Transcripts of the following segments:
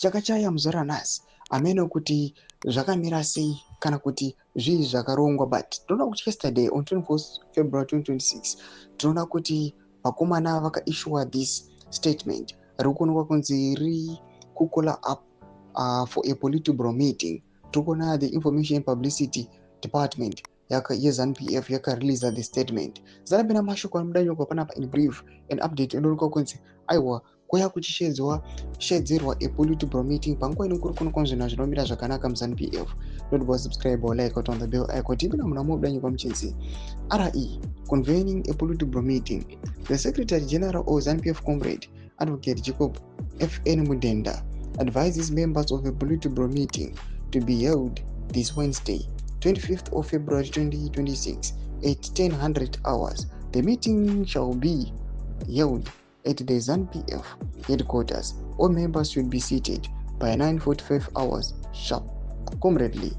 Chakachaya muzora nhasi, hameno kuti zvakamira sei kana kuti zvii zvakarongwa, but tinoona kuti yesterday, on 24 February 2026, tinoona kuti vakomana vakaissua this statement riri kuonekwa kunzi riri kucalla up for a politburo meeting. Tiri kuona the Information Publicity Department yeZANU PF yakareleasa the statement. Zanapinda mashoko anomudanyorwa panapa in brief and update inoonekwa kunzi aiwa, kuya kuchishedzwa shedzerwa a politburo meeting panguva ino kuri kuonekwa zvinhu zvinomira zvakanaka muZANU PF. Don't subscribe or like on the bell icon. Tipinda muna mudanyurwa muchinzi re convening a politburo meeting. The Secretary General of ZANU PF, Comrade Advocate Jacob FN Mudenda, advises members of a politburo meeting to be held this Wednesday, 25th of February 2026, at 1000 hours. The meeting shall be held at the ZANU-PF headquarters. All members should be seated by 9:45 hours sharp. Comradely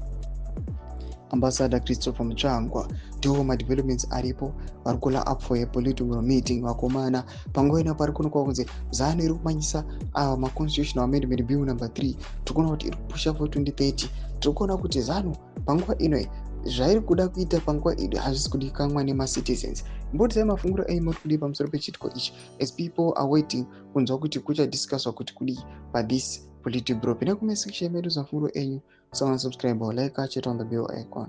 Ambassador Christopher Mutsvangwa. Ndiwo madevelopments aripo. Vari kucalla up for a political meeting vakomana. Panguva ino pari kuonekwa kunzi ZANU iri kumanyisa ava maconstitutional amendment bill number 3. Tiri kuona kuti iri kupusha for 2030. Tiri kuona kuti ZANU panguva ino zvairi kuda kuita panguva ino hazvisi kudikanwa nemacitizens. Mbotisai mafungiro enyu, muri kudii pamusoro pechitiko ichi, as people are waiting kunzwa kuti kuchadiscusswa kuti kudii pathis politburo? Pinda kumasection medu, mafungiro enyu. Someone subscribe or like, hit on the bell icon.